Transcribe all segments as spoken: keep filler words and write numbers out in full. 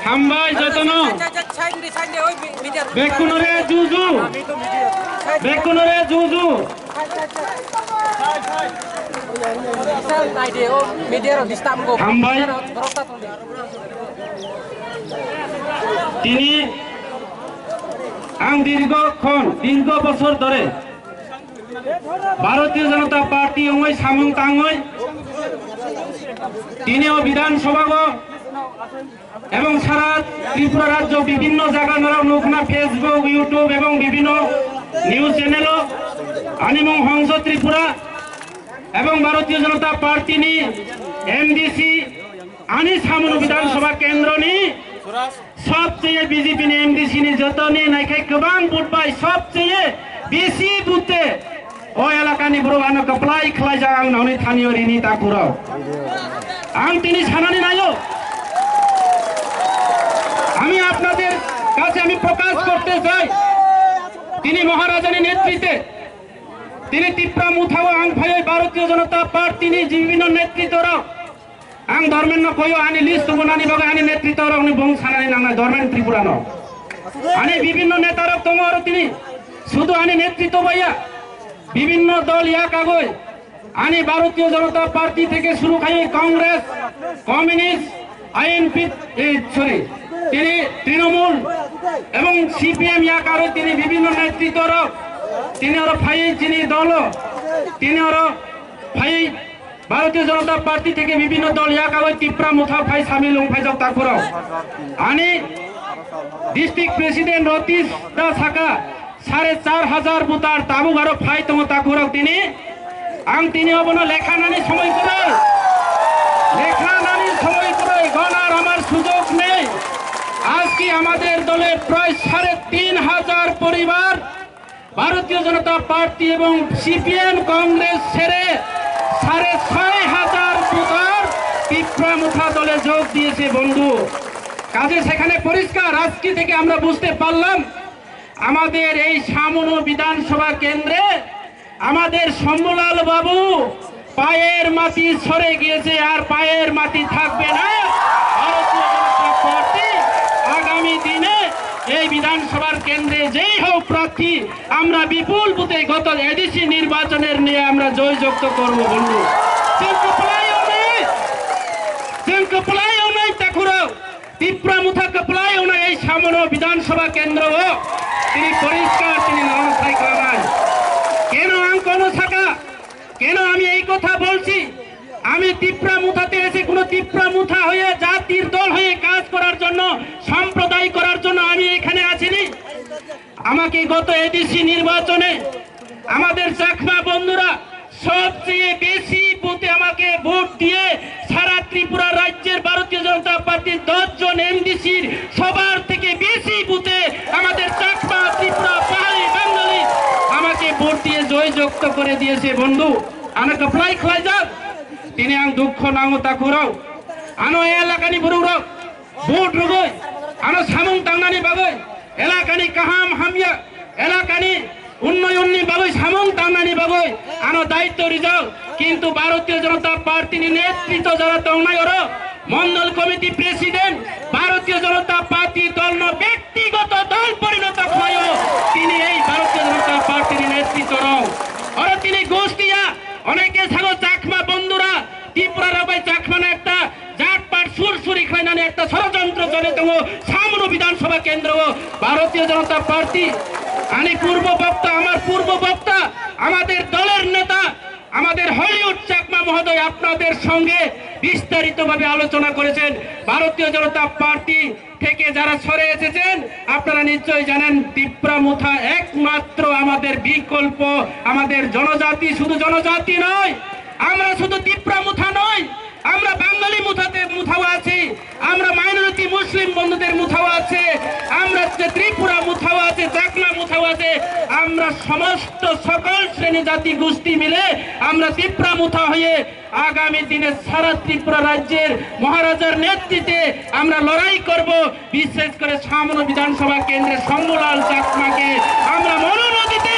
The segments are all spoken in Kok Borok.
Hambai jotono. Bekkunore juju. Bekkunore juju. Hambai. Tini ang dirghokhon, dirgho bosor dhore Bharatiya Janata Party wngwi samung tangwi tini o Bidhan Sabha o ebong sara Tripura rajyo bibhinno jaga norok nukna Facebook, YouTube ebong bibhinno news channel o ani mung Hongso Tripura ebong Bharatiya Janata Party ni M D C ani Samunu Bidhan Sabha kendro ni sobcheye B J P ni M D C ni jotoni naikhai kwbang vote bai sobcheye bisi vote o elakani borok ano kwplai khlaijak ang noni thani o rini takhurok. Ang tini sanani naio. আমি আপনাদের কাছে আমি প্রকাশ করতে চাই, তিনি মহারাজানি নেতৃত্বে, তিনি তিপ্রা মুথাও আং ফাইয়ে ভারতীয় জনতা পার্টি নি বিভিন্ন নেতৃত্বরা Ang dormen no koyo ani list tongo nani bagwi ani netritwa rok ni bung sanani nangnai dormen Tripura no. Ani bibinno neta rok tongo aro tini sudu ani netritwa baiya bibinno dol ya kagoi ani Bharatiya Janata Party theke suru khai Congress, Communist, I N P, eh, sorry, tini Trinamool ebong C P M ya karo tini bibinno netritwa rok tini aro phai tini dolo tini aro phai Bharatiya Janata Party theke bibinno dol ya kagoi Tipra Motha phai samil wng phaijak takhurok. Ani district president Ratish da saka sare char hajar voter tabuk aro phai tongo takhurok tini. Ang tini obono lekha nani somoi kwrwi. Lekha nani somoi kwrwi gonar amar sujog nei. আজকে আমাদের দলে প্রায় সাড়ে তিন হাজার পরিবার ভারতীয় জনতা পার্টি এবং সিপিএম কংগ্রেস ছেড়ে সাড়ে ছয় হাজার ভোটার তিপ্রা মুথা দলে যোগ দিয়েছে বন্ধু। কাজে সেখানে পরিষ্কার আজকে থেকে আমরা বুঝতে পারলাম আমাদের এই সামনো বিধানসভা কেন্দ্রে আমাদের শম্ভুলাল বাবু পায়ের মাটি সরে গিয়েছে, আর পায়ের মাটি থাকবে না। ভারতীয় জনতা পার্টি আগামী দিনে এই বিধানসভার কেন্দ্রে যেই হোক প্রার্থী, আমরা বিপুল ভোটে গত এডিসি নির্বাচনের নিয়ে আমরা জয়যুক্ত করব বন্ধু। Sengkapalai onai, sengkapalai onai takhurok. Tipra Motha kwplai wngna ei samono Bidhan Sabha kendro o tini poriskar tini nono sai klanai. কেন ang kono saka? কেন আমি এই কথা বলছি? আমি তিপ্রা মুথাতে এসে কোনো তিপ্রা মুথা হয়ে জাতির দল হয়ে কাজ করার জন্য, সম্প্রদায় করার জন্য আমি এখানে আসিনি। আমাকে গত এডিসি নির্বাচনে আমাদের চাকমা বন্ধুরা সবচেয়ে বেশি বুথে আমাকে ভোট দিয়ে সারা ত্রিপুরা রাজ্যের ভারতীয় জনতা পার্টির দশ জন এমডিসির সবার থেকে বেশি বুথে আমাদের চাকমা, ত্রিপুরা, পাহাড়ি, বাঙালি আমাকে ভোট দিয়ে জয়যুক্ত করে দিয়েছে বন্ধু। Ano kwplai khlaijak, tini ang dukho nango takhurok, ano elakani borok rok, Vote rwgwi ano samung tangnani bagwi, elakani kaham hamya, elakani unnayonni bagwi samung tangnani bagwi ano daitto rijak. Kintu Bharatiya Janata Party ni netritto jara tongnai oro mondol committee president Bharatiya Janata Party dolno bektigoto dol porinoto khlaio. Tini ei Bharatiya Janata Party ni netritto rok oro tini gostiya oneke sago Chakma bondhura Tripura rok bai Chakmano ekta jatpat sur suri khlainani ekta sorojontro choli tongo Samunu Bidhan Sabha kendro o Bharatiya Janata Party. Ani purbo bokta, amar purbo bokta, amader doler neta, amader Hollywood Chakma mohodoy apnader songe bistarito bhabe alochona korechen. Bharatiya Janata Party থেকে যারা সরে এসেছেন, আপনারা নিশ্চয়ই জানেন, তিপ্রা মুথা একমাত্র আমাদের বিকল্প, আমাদের জনজাতি, শুধু জনজাতি নয়, আমরা শুধু তিপ্রা মুথা নয়, আমরা বাঙালি মুথাতে মুথাও আছি, আমরা মাইনরিটি মুসলিম বন্ধুদের মুথাও আছে, আমরা যে ত্রিপুরা মুথাও আছে, চাকমা মুথাও আছে, আমরা সমস্ত সকল শ্রেণী জাতি গোষ্ঠী মিলে আমরা তিপ্রা মুথা হয়ে আগামী দিনে সারা ত্রিপুরা রাজ্যের মহারাজার নেতৃত্বে আমরা লড়াই করব। বিশেষ করে সামনো বিধানসভা কেন্দ্রে শম্ভুলাল চাকমাকে আমরা মনোনদিতে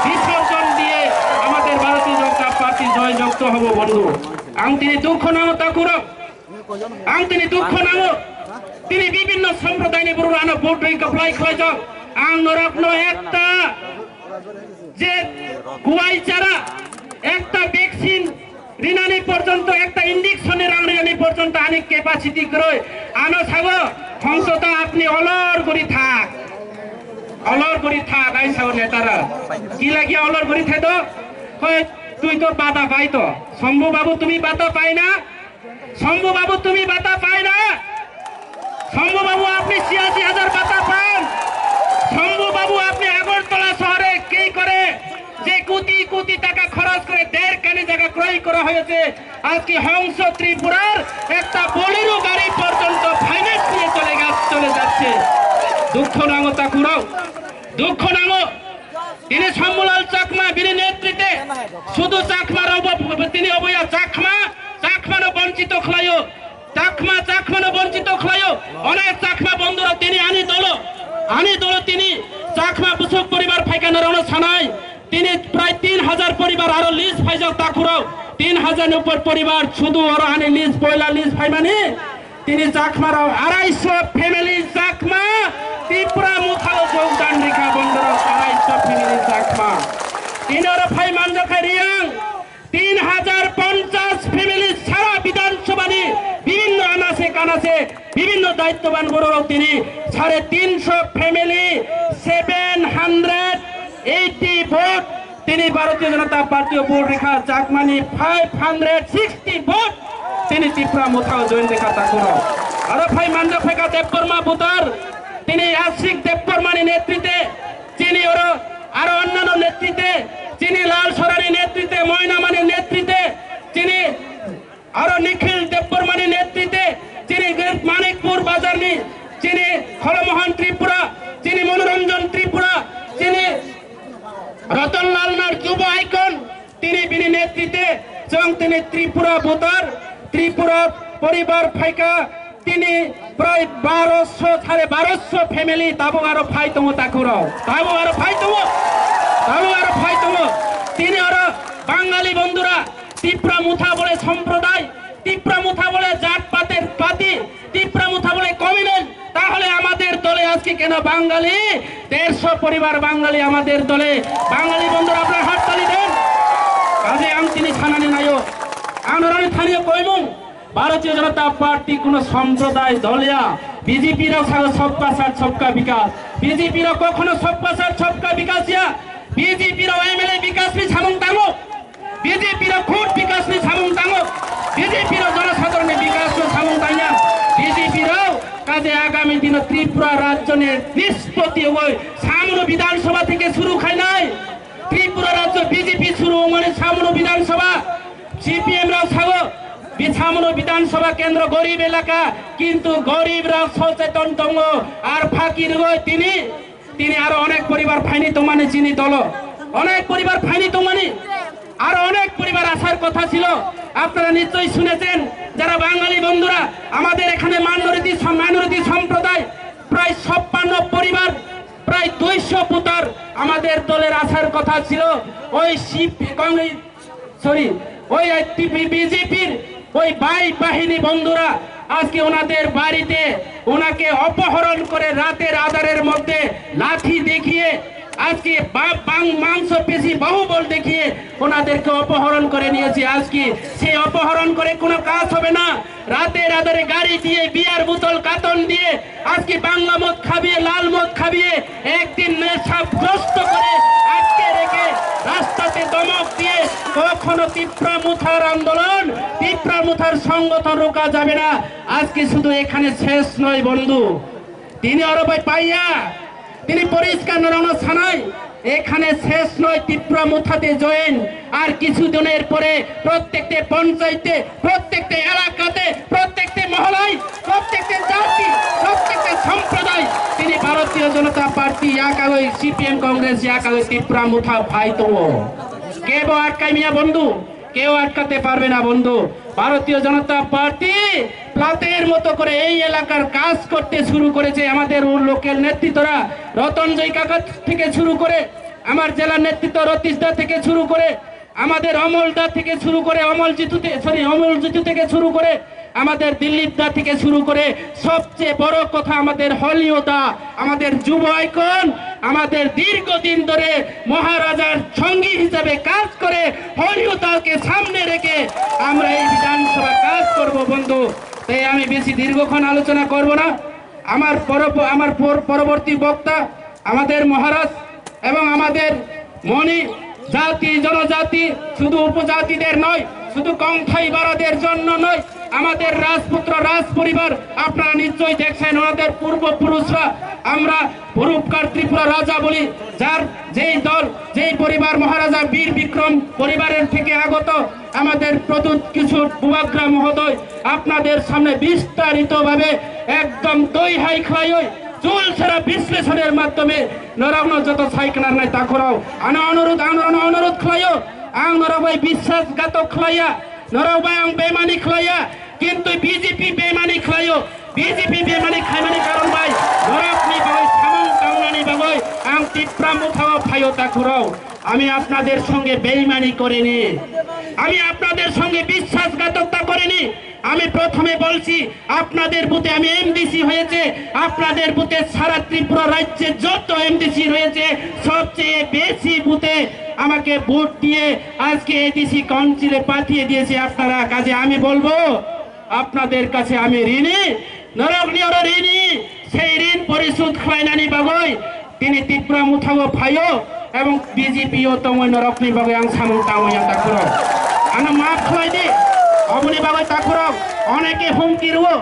বিসর্জন দিয়ে আমাদের ভারতীয় জনতা পার্টি জয়যুক্ত হব বন্ধু। Ang tini dukho nango takhurok, ang tini dukho nango. Tini bibhinno somprodayni borok ano vote ring kwplai khlaijak. Ang norokno ekta je kuwai chara, ekta vaccine rinani porjonto, ekta injection ni rang rinani porjonto ani capacity kwrwi. Ano sago, "Hongso ta apni olor guri thak. Olor guri thak," ai sago netara. Ki lagiya olor guri thai do? Koi, tui to bata pai to. Shambhu babu, tumi bata pai na? Shambhu বাবু, তুমি ভাতা পাই না? শম্ভু বাবু, আপনি ছিয়াশি হাজার ভাতা পান? শম্ভু বাবু, আপনি আগরতলা শহরে কি করে যে কোটি কোটি টাকা খরচ করে দেড় কানি জায়গা ক্রয় করা হয়েছে, আজকে হংস ত্রিপুরার একটা বোলেরো গাড়ি পর্যন্ত ফাইন্যান্স নিয়ে চলে গেছে, চলে যাচ্ছে। দুঃখ নাঙো তাকুরাও, দুঃখ নাঙো। Tini Shambhulal Chakma bini netritwe sudu Chakma rokbo tini oboya Chakma, Chakmano bonchito khlaio. Chakma, Chakmano bonchito khlaio. Onek Chakma bondhurok tini ani dolo, ani dolo tini Chakma busuk poribar phaikana rokno sanai. Tini prai tin hajar poribar aro list phaijak takhurok. Tin hajar ni upor poribar sudu oro ani list, poila list phaimani. Tini Chakma rok arai sho family Chakma Tipra Mothao jogdan rikha bondhurok arai sho family Chakma. Tini oro phai manjakha Riang tin hajar ponchas family sara Bidhan Sabha ni bibhinno anase kanase bibhinno daittoban borok rok tini sare tinsho family seven hundred eighty vote Tini Bharatiya Janata Party o vote rikha Chakmani five hundred sixty vote. Tini Tipra Mothao join rikha takhurok. Aro phai manjak phaikha Debbarma voter. Tini Ashik Debbarmani netritwe, tini oro aro onnano netritwe, tini Lal Sorani netritwe, Moinamani netritwe, tini Aro Nikhil Debbarmani netritwe chini Manikpur bazarni chini Kholomohan Tripura, chini Monoranjan Tripura, chini Ratan Lal Nath Yuva Icon, tini bini netritwe chwng tini Tripura voter, Tripura poribar phaikha tini prai baroso, sare baroso family tabuk aro phai tongo takhurok. Tabuk aro phai tongo. Tabuk aro phai tongo. Tini aro Bangali bondhura Tipra Motha bole somproday, Tipra Motha bole jat pater pati, Tipra Motha bole communal, তাহলে আমাদের দলে আজকে কেন বাঙালি দেড়শো পরিবার বাঙালি আমাদের দলে? বাঙালি বন্ধুরা, আপনারা হাততালি দেন। কাজে আমি তিনি থানানি নায়ক, আনোরানি থানীয় কইমুং, ভারতীয় জনতা পার্টি কোনো সম্প্রদায় দলিয়া, বিজেপিরাও সাগো সবকা সাথ সবকা বিকাশ, বিজেপিরা কখনো সবকা সাথ সবকা বিকাশ ইয়া, বিজেপিরাও এমএলএ বিকাশ নি সামং তামো। বিজেপিরাও খুদ বিকাশনি samung tango, বিজেপিরাও জনসাধারণের বিকাশনি samung tangya, বিজেপিরাও কাজে আগামী দিনে ত্রিপুরা রাজ্যনি নিষ্পত্তি হবই সামনো বিধানসভা থেকে শুরু খাইনাই, ত্রিপুরা রাজ্য বিজেপি শুরু মানে সামনো বিধানসভা, সিপিএমরাও সাগো সামনো বিধানসভা কেন্দ্র গরিব এলাকা, কিন্তু গরিবরাও সচেতন tongo, আর ফাঁকি রগই তিনি Tini aro onek poribar phaini tongmani chini dolo. Onek poribar phaini tongmani. Aro onek poribar asair kotha chilo. Apnara nischoi shunechen, jara Bangali bondhura, amader ekhane minority som-, minority somproday, prai choppanno poribar, prai duisho voter amader doler asair kotha chilo. Oi sip-, Congress Sorry, ওই আইটিপি বিজেপির ওই ভাই বাহিনী বন্ধুরা আজকে ওনাদের বাড়িতে ওনাকে অপহরণ করে রাতের আধারের মধ্যে লাঠি দেখিয়ে আজকে বা-, বাং-, মাংস পেশি বাহুবল দেখিয়ে ওনাদেরকে অপহরণ করে নিয়েছে। আজকে সেই অপহরণ করে কোনো কাজ হবে না। রাতের আধারে গাড়ি দিয়ে বিয়ার বোতল কাতন দিয়ে আজকে বাংলা মদ খাবিয়ে, লাল মদ খাবিয়ে, একদিন নেশাগ্রস্ত করে আটকে রেখে রাস্তাতে ধমক দিয়ে কখনো তিপ্রা মুথার আন্দোলন, তিপ্রা মুথার সংগঠন রোকা যাবে না। আজকে শুধু এখানে শেষ নয় বন্ধু, তিনি আরো ভাই পাইয়া Tini poriskar norokno sanai, এখানে শেষ নয়, তিপ্রা মুথাতে জয়েন। আর কিছু দিনের পরে প্রত্যেকটা পঞ্চায়েতে, প্রত্যেকটা এলাকাতে, প্রত্যেকটা মহলায়, প্রত্যেকটা জাতি, প্রত্যেকটা সম্প্রদায় তিনি ভারতীয় জনতা পার্টি yakagoi, সিপিএম কংগ্রেস yakagoi তিপ্রা মুথা ফাইতো। কেবো আটকাই মিয়া বন্ধু, কেউ আটকাতে পারবে না বন্ধু। ভারতীয় জনতা পার্টি প্লাতের মতো করে এই এলাকার কাজ করতে শুরু করেছে। আমাদের লোকাল নেতৃত্বরা রতনজয় কাকা থেকে শুরু করে, আমার জেলা নেতৃত্ব রতীশ দা থেকে শুরু করে, আমাদের অমল দা থেকে শুরু করে, অমল জিতু থে-, সরি, অমল জিতু থেকে শুরু করে, আমাদের দিলীপ দা থেকে শুরু করে, সবচেয়ে বড় কথা আমাদের হলিও দা, আমাদের যুব আইকন, আমাদের দীর্ঘদিন ধরে মহারাজার সঙ্গী হিসেবে কাজ করে হলিও দাকে সামনে রেখে আমরা এই বিধানসভা কাজ করব বন্ধু। তাই আমি বেশি দীর্ঘক্ষণ আলোচনা করব না। আমার পরব-, আমার পর-, পরবর্তী বক্তা আমাদের মহারাজ এবং আমাদের মণি জাতি, জনজাতি, শুধু উপজাতিদের নয়, শুধু কংথাই বারাদের জন্য নয়, আমাদের রাজপুত্র রাজ পরিবার, আপনারা নিশ্চয়ই দেখছেন ওনাদের পূর্বপুরুষরা, আমরা পূর্বকার ত্রিপুরা রাজা বলি, যার যেই দল, যেই পরিবার, মহারাজা বীর বিক্রম পরিবারের থেকে আগত আমাদের প্রদ্যুৎ কিশোর বুবাগ্রা মহোদয় আপনাদের সামনে বিস্তারিতভাবে একদম দই হাই খাইয়ে চুল ছেঁড়া বিশ্লেষণের মাধ্যমে নরকনো যত সাইকনার নাই তা করো। আনো অনুরোধ, আনো, আনো অনুরোধ খাইও, আং নরক ভাই বিশ্বাসঘাতক খাইয়া, নরক ভাই আং বেমানি খাইয়া, কিন্তু বিজেপি বেমানি খাইও। বিজেপি বেমানি খাইমানি কারণ bai norokni bagwi samung tangnani bagwi ang Tipra Mothao phaio takhurok. আমি আপনাদের সঙ্গে বেইমানি করিনি, আমি আপনাদের সঙ্গে বিশ্বাসঘাতকতা করিনি। আমি প্রথমে বলছি, আপনাদের বুথে আমি এমডিসি হয়েছে, আপনাদের বুথে সারা ত্রিপুরা রাজ্যে যত এমডিসি রয়েছে, সবচেয়ে বেশি বুথে আমাকে ভোট দিয়ে আজকে এডিসি কাউন্সিলে পাঠিয়ে দিয়েছে আপনারা। কাজে আমি বলবো, আপনাদের কাছে আমি ঋণী, নরক নিয়র ঋণী। সেই ঋণ পরিশোধ খাইনানি বাগৈ তিনি ত্রিপুরা মুথাগো ফাইও এবং বিজেপিও তময় নরকনি বাগৈ আং samung tangmaya takhurok. Ano maaf khlai di, oboni bagwi takhurok, oneke humki rwo,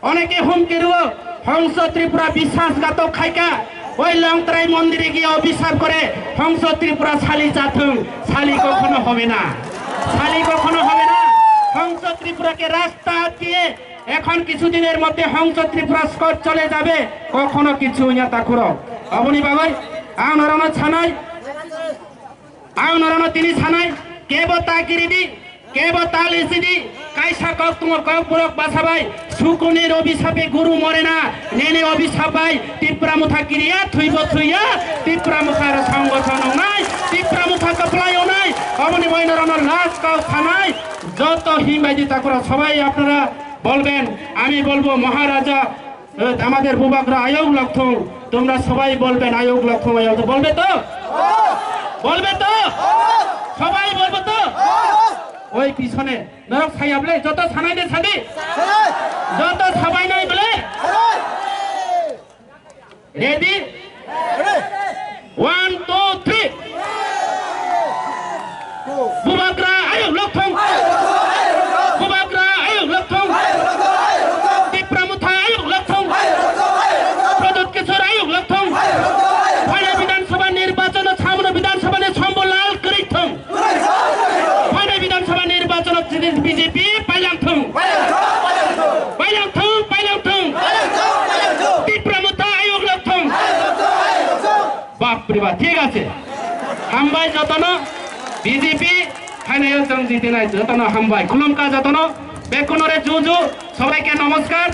oneke humki rwo, Hongso Tripura biswasghatok khaika, ওই লংতরাই মন্দিরে গিয়ে অভিশাপ করে, হংস ত্রিপুরা শালি চাথুং, শালি কখনো হবে না, শালি কখনো হবে না। হংস ত্রিপুরাকে রাস্তা আটকিয়ে এখন কিছুদিনের মধ্যে হংস ত্রিপুরা স্কট চলে যাবে, কখনো কিছু হইয়া তাকুরো। অবনি বাবাই, আং নরনো ছানাই, আং নরনো তিনি ছানাই, কেবো তা কিরিদি, কেবো তা লিসিদি, kaisa kok tungo kok borok basabai, sukuni robi sape guru morena, nene obi sabai, Tipra mutha kiriya, thuibo thuiya, Tipra mutha ro songgothon ongnai, Tipra mutha kaplai ongnai, oboni boino rono last kok thanai, joto himbai di takura sabai apnara bolben, ami bolbo Maharaja, এ, আমাদের বুবাগ্রা আয়োগ লক্ষং, তোমরা সবাই বলবেন আয়োগ লক্ষং, আয়োগ। বলবে তো? বলবে তো? সবাই বলবে তো? ওই পিছনে নরক সাইয়াবলে যত সানাই দে সাদি। যত সবাই নাই বলে। Ready? One, two, three. Bubagra ayuk lokthong. Bubagra ayuk lokthong. Tipra Motha ayuk lokthong. Pradyut Kishore ayuk lokthong. Phainai Bidhan Sabha nirbachon o samno Bidhan Sabha ni Shambhu Lal kwrwithong. Phainai Bidhan Sabha nirbachon o chini B J P pailangthong. Pailangthong, pailangthong. Tipra Motha ayuk lokthong. Bap re bap, thik ache. Hambai jotono B J P, phainai o chwng jitinai jotono hambai. Khulumkha jotono, bekkunore juju, sobaike nomoskar.